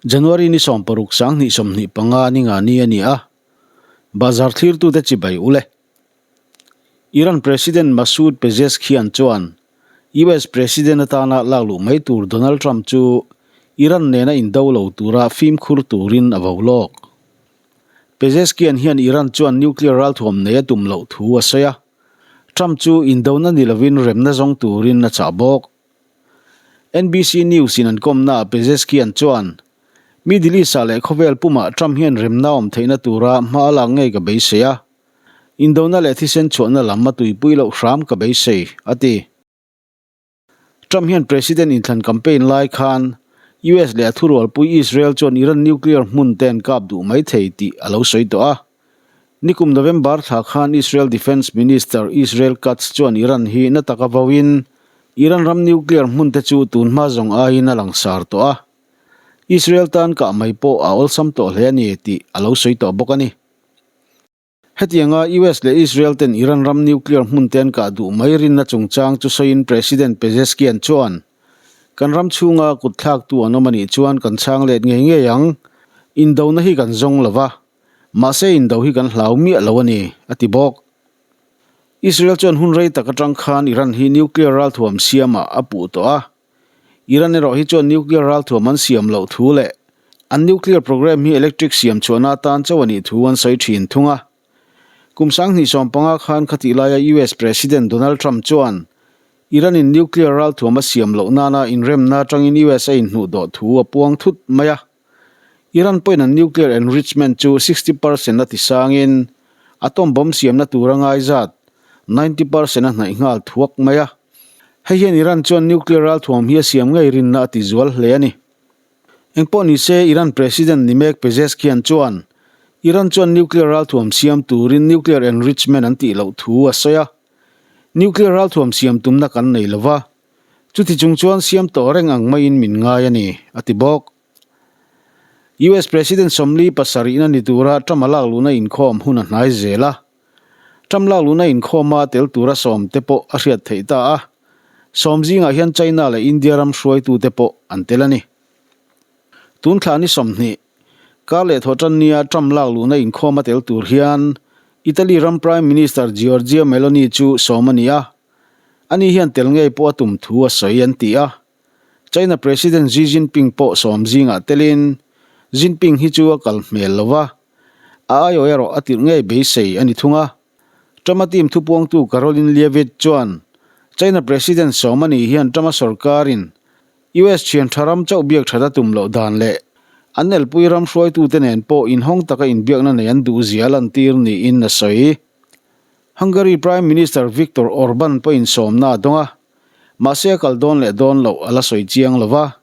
January ni 16 2025 ni nga ni a ni a, bazar thlirtute chibai ule. Iran President Masoud Pezeshkian chuan US President atana lakluh mai tur Donald Trump chu Iran nena indo lo tura fimkhur turin a vo lawk. Pezeshkian hian Iran chuan nuclear ralthuam nei a tum loh thu a sawi a, Trump chu indona ni lovin remna zawng turin a chah bawk. NBC News in an kawmnaah Pezeshkian chuan, Middle East ah leh khawvel pumah Trump hian remna awm theihna tura hma a lak ngei ka beisei a. Indona leh thisen chhuahna lam a tuipui loh hram ka beisei, a ti. Trump hian President inthlan campaign lai khan US leh a thurualpui Israel chuan Iran nuclear hmun te an kap duh mai thei tih a lo sawi tawh a. Nikum November thla khan Israel Defence Minister Israel Katz chuan Iran hi na taka vauin Iran ram nuclear hmun te chu tun hma zawng aiin a langsar tawh a. Israel tan kah mai pawh a awlsam tawh hle a ni tih a lo sawi tawh bawk a ni. Hetianga US leh Israel ten Iran ram nuclear hmun te an kah duh mai rinna chungchang chu sawiin President Pezeshkian chuan, Kan ram chhunga kut thlaktu an awm a nih chuan kan chhang let ngei ngei ang. Indona hi kan zawng lo va, mahse indo hi kan hlau miah lo a ni, a ti bawk. Israel chuan hun rei tak atang khan Iran hi nuclear ralthuam siamah a puh tawh a. Iran erawh hi chuan nuclear ralthuam an siam loh thu leh an nuclear program hi electric siam chhuahna atan chauh a nih thu an sawi thin thung a. Kum 2015 khan khatih laia US President Donald Trump chuan Iran-in nuclear ralthuam a siam loh nana inremna atangin US a inhnuh dawh thu a puang thut mai a. Iran pawhin an nuclear enrichment chu 60% a tisangin atom bomb siamna tura ngaizat 90% a hnaih nghal thuak mai a. Hei hian Iran chuan nuclear ralthuam hi a siam ngei rinna a tizual hle a ni. Engpawh ni se Iran President Nimek Pezeshkian chuan Iran chuan nuclear ralthuam siam turin nuclear enrichment an tih loh thu a sawi a. Nuclear ralthuam siam tumna kan nei lo va, chuti chung chuan siam tawh reng ang maiin min ngai a ni, a ti bawk. US President sawmli pasarihna ni tura Trump a lakluhna inkhawm hun a hnai zel a. Trump lakluhna inkhawma tel tura sawm te pawh a hriat theih ta a. Sawm zingah hian China leh India ram hruaitute pawh an tel a ni. Tun thla ni 20, kar leh thawhtan nia Trump lakluhna inkhawma tel tur hian Italy ram Prime Minister Giorgia Meloni chu sawm a ni a. Ani hian tel ngei pawh a tum thu a sawi an ti a. China President Xi Jinping pawh sawm zingah telin Jinping hi chu a kal hmel lo va, a aiawh erawh a tirh ngei beisei a ni thung a. Trump-a team thupuangtu Karoline Leavitt chuan China President sawm a nih hian Trump-a sorkarin US thian tha ram chauh biak that a tum loh dan leh an elpui ram hruaitute nen pawh inhawng taka inbiakna nei an duh zia lantir niin a sawi. Hungary Prime Minister Viktor Orban pawhin sawmna a dawng a, mahse a kal dawn leh dawn loh a la sawi chiang lo va.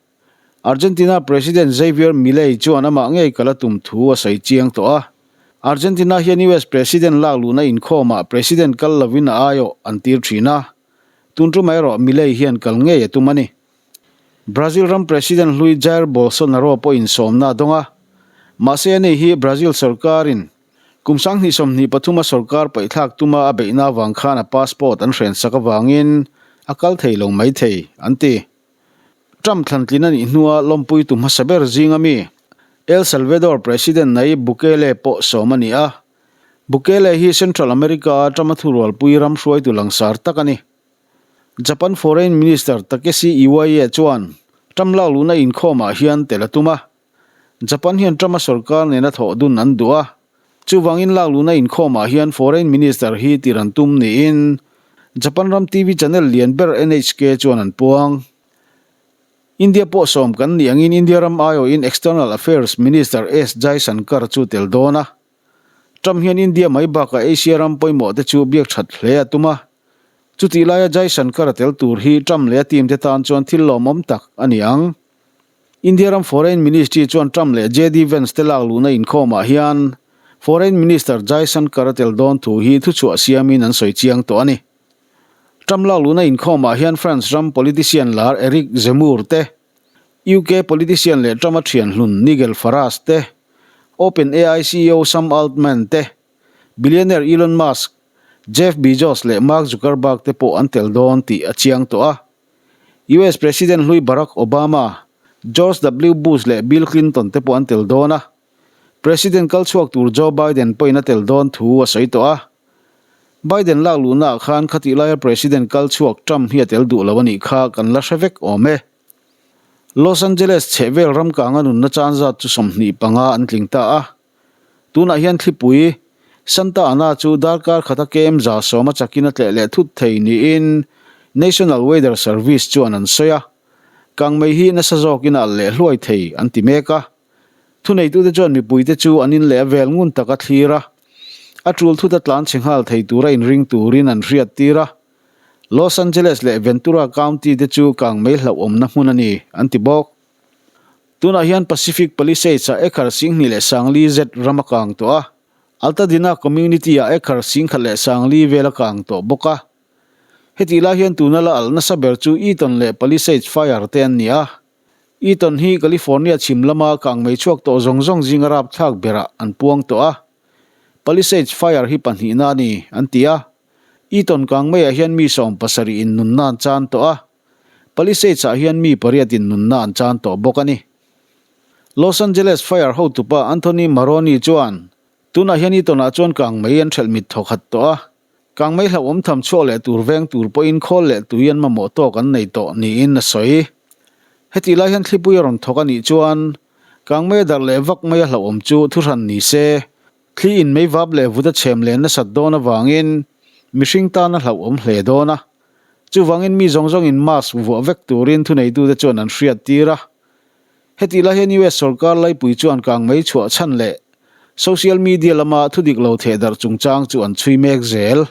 Argentina President Javier Milei chuan amah ngei kal a tum thu a sawi chiang tawh a. Argentina hian US President lak luhna inkhawmah President kal lovin a aiawh an tir thin a, tun tumah erawh Milei hian kal ngei a tum a ni. Brazil ram President hlui Jair Bolsonaro pawhin sawmna a dawng a, mahse ani hi Brazil sorkarin Kum 2023 a sorkar paihthlak tuma a beihna avang khan a passport an hrensak avangin a kal thei lo mai thei, an ti. Trump thlantlin a nih hnua lawmpuitu hmasa ber zinga mi El Salvador President Nayib Bukele pawh sawm a ni a. Bukele hi Central America-a Trump-a thurualpui ram hruaitu langsar tak a ni. Japan Foreign Minister Takeshi Iwaya chuan Trump lakluhna inkhawmah hian tel a tum a. Japan hian Trump-a sorkar nena thawh dun an duh a, chuvangin lakluhna inkhawmah hian Foreign Minister hi tir an tum niin Japan ram TV channel lian ber NHK chuan an puang. India pawh sawm kan nih angin India ram aiawhin External Affairs Minister S Jaishankar chu tel dawn a. Trump hian India mai bakah Asia ram pawimawh te chu biak that hle a tum a. Chutih laia Jaishankar a tel tur hi Trump leh a team te tan chuan thil lawmawm tak a ni ang. India ram Foreign Ministry chuan Trump leh JD Vance te lak luhna inkhawmah hian Foreign Minister Jaishankar a tel dawn thu hi thuchhuah siamin an sawi chiang tawh a ni. Trump lak luhna inkhawmah hian France ram politician lar Eric Zemmour te, UK politician leh Trump-a thian hlun Nigel Farage te, OpenAI CEO Sam Altman te, billionaire Elon Musk, Jeff Bezos leh Mark Zuckerberg te pawh an tel dawn tih a chiang tawh a. US President hlui Barack Obama, George W Bush leh Bill Clinton te pawh an tel dawn a. President kal chhuak tur Joe Biden pawhin a tel dawn thu a sawi tawh a. Biden lak luhnaah khan khatih laia President kal chhuak Trump hi a tel duh lo a nih kha kan la hre vek awm e. Los Angeles chhehvel ramkanga nunna chan zat chu 25 an tling ta a. Tunah hian thlipui Santa Ana chu darkar khata kem 110 a chakin a tleh leh thut thei niin National Weather Service chuan an sawi a. Kangmei hi nasa zawkin a alh leh hluai thei an ti mek a. Thuneitute chuan mipuite chu an in leh a vel ngun taka thlir a, a tul thut a tlan chhe nghal thei tura inring turin an hriat tir a. Los Angeles leh Ventura County te chu kangmei hlauhawmna hmun a ni, an ti bawk. Tunah hian Pacific Palisades-ah acre 2040 zet ram a kang tawh a, Altadena Community-ah acre 1040 vel a kang tawh bawk a. Hetih lai hian tuna la alh nasa ber chu Eaton leh Palisades Fire te an ni a. Eaton hi California chhim lama kangmei chhuak tawh zawng zawng zinga rapthlak berah an puang tawh a. Palisades Fire hi pahnihna a ni, an ti a. Eaton kangmeiah hian mi 70 in nunna an chan tawh a. Palisades-ah hian mi pariat in nunna an chan tawh bawk a ni. Los Angeles Fire hotupa Anthony Maroni chuan, Tunah hian Eaton-ah chuan kangmei an hrelh mit thawkhat tawh a. Kangmei hlauhawm tham chhuak leh tur veng tur pawhin khawl leh tui an mamawh tawk an nei tawh niin a sawi. Hetih lai hian thlipui a rawn thawk a nih chuan kangmei a darh leh vak mai a hlauhawm chu thuhran ni se, thli in mei vap leh vut a chhem leh nasat dawn avangin mihring tan a hlauhawm hle dawn a. Chuvangin mi zawng zawngin mask vuah vek turin thuneitute chuan an hriat tir a. Hetih lai hian US sorkar laipui chuan kangmei chhuah chhan leh social media lama thudik lo thehdarh chungchang chu an chhui mek zel.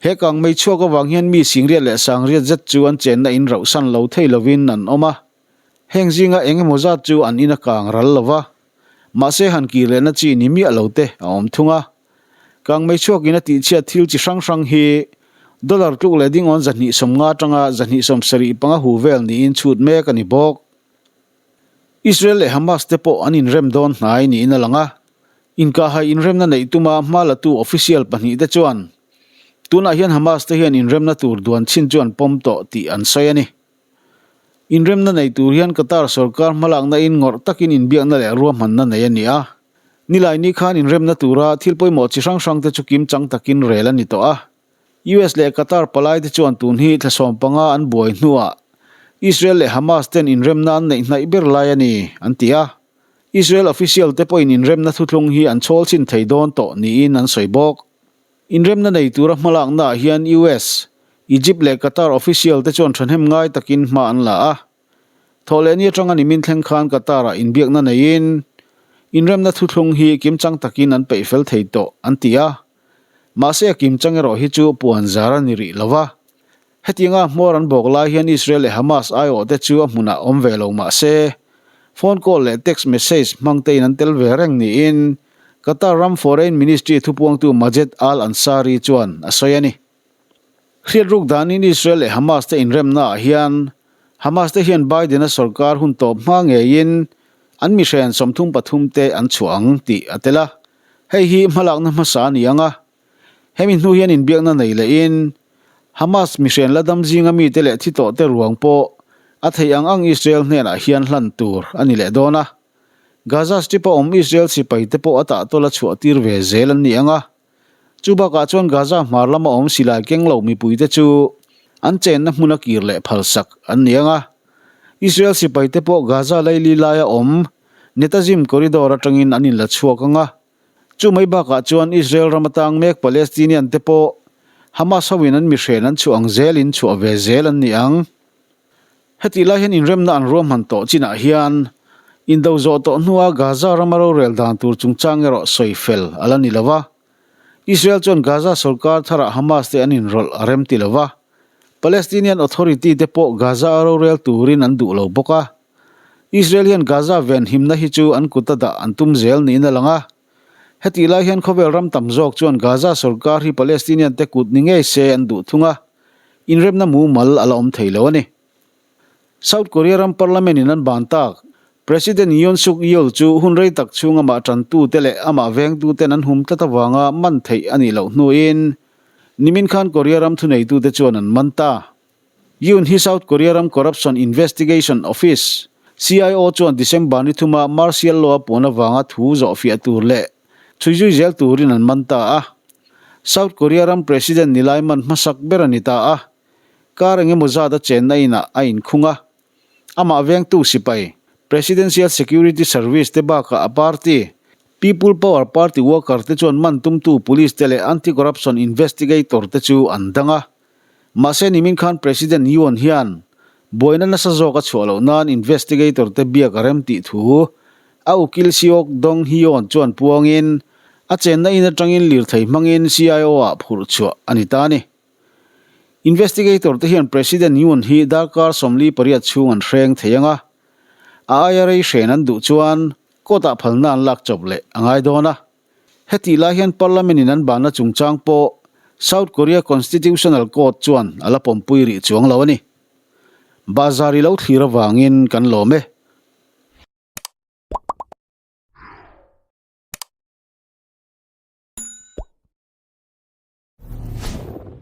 He kangmei chhuak avang hian mi singriat leh sangriat zet chu an chenna in rauhsan lo thei lovin an awm a. Heng zinga eng emaw zat chu an in a kang ral lo va, mahse han kir lehna chi ni miah lo te a awm thung a. Kangmei chhuakin a tihchhiat thil chi hrang hrang hi dollar tluk leh dingawn 250 atanga 275 hu vel niin chhut mek a ni bawk. Israel leh Hamas te pawh an inrem dawn hnai niin a lang a, inkahhai inremna neih tuma hma latu official pahnih te chuan tunah hian Hamas te hian inremna tur duan chin chu an pawm tawh tih an sawi a ni. Inremna nei tur hian Qatar sorkar hmalakna in ngawrh takin inbiakna leh ruahmanna nei a ni a. Nilaini khan inremna tura thil pawimawh chi hrang hrang te chu kimchang takin rel a ni tawh a. US leh Qatar palai te chuan tun hi thla 15 an buai hnuah Israel leh Hamas ten inremna an neih hnaih ber lai a ni, an ti a. Israel official te pawhin inremna thuthlung hi an chhawl chhin thei dawn tawh niin an sawi bawk. Inremna nei tura hmalaknaah hian US, Egypt leh Qatar official te chuan thahnem ngai takin hma an la a. Thawhlehni atanga nimin thleng khan Qatar-ah inbiakna neiin inremna thuthlung hi kimchang takin an peih fel thei tawh an ti a. Mahse a kimchang erawh hi chu puan zar a ni rih lo va. Hetianga hmawr an bawk lai hian Israel leh Hamas aiawhte chu a hmunah awm ve lo mah se, phone call leh text message hmang tein an tel ve reng niin Qatar ram Foreign Ministry thupuangtu Majed Al-Ansari chuan a sawi a ni. Hriat ruk danin Israel leh Hamas te inremnaah hian Hamas te hian Biden-a sorkar hun tawp hma ngeiin an mihren 33 te an chhuah ang tih a tel a. Hei hi hmalakna hmasa a ni ang a. Hemi hnu hian inbiakna nei lehin Hamas mihren la dam zinga mite leh thi tawh te ruang pawh a theih ang ang Israel hnenah hian hlan tur a ni leh dawn a. Gaza Strip-a awm Israel sipai te pawh a tahtawla chhuah tir ve zel an ni ang a. Chu bakah chuan Gaza hmar lama awm silai keng lo mipuite chu an chenna hmuna kir leh phalsak an ni ang a. Israel sipaite pawh Gaza laili laia awm Netazim Corridor atangin an inla chhuak ang a. Chu mai bakah chuan Israel ram atang mek Palestinian te pawh Hamas hoin an mihren an chhuah ang zelin chhuah ve zel an ni ang. Hetih lai hian inremna an ruahman tawh chinah hian indo zawh tawh hnua Gaza rama rorel dan tur chungchang erawh sawi fel a la ni lo va. Israel chuan Gaza sorkar tharah Hamas te an inrawlh a rem ti lo va. Palestinian Authority te pawh Gaza a rorel turin an duh lo bawk a. Israel hian Gaza venhimna hi chu an kuta dah an tum zel niin a lang a. Hetih lai hian khawvel ram tam zawk chuan Gaza sorkar hi Palestinian te kut ni ngei se an duh thung a. Inremna mumal a la awm thei lo a ni. South Korea ram parliament in an ban tak President Yoon Suk Yeol chu hun rei tak chhung amah tantute leh amah vengtuten an hum tlat avanga man theih a nih loh hnuin nimin khan Korea ram thuneitute chuan an man ta. Yoon hi South Korea ram Corruption Investigation Office, CIO chuan December ni thuma martial law a puan avanga thu zawhfiah tur leh chhui zui zel turin an man ta a. South Korea ram President ni lai man hmasak ber a ni ta a. Kar engemaw zat a chenna inah a inkhung a. Amah vengtu sipai, Presidential Security Service te bakah a party, People Power Party worker te chuan man tumtu police te leh anti-corruption investigator te chu an dang a. Mahse nimin khan President Yoon hian buaina nasa zawk a chhuah loh nan investigator te biak a rem tih thu a ukil Seok Dong Hyeon chuan puangin a chenna in atangin lirthei hmangin CIO ah phurh chhuah a ni ta a ni. Investigator te hian President Yoon hi darkar 48 chhung an hreng thei ang a, a aia rei hren an duh chuan court ah phalna an lak chawp leh a ngai dawn a. Hetih lai hian Parliament in an banna chungchang pawh South Korea Constitutional Court chuan a la pawmpui rih chuang lo a ni. Bazar i lo thlir avangin kan lawm e.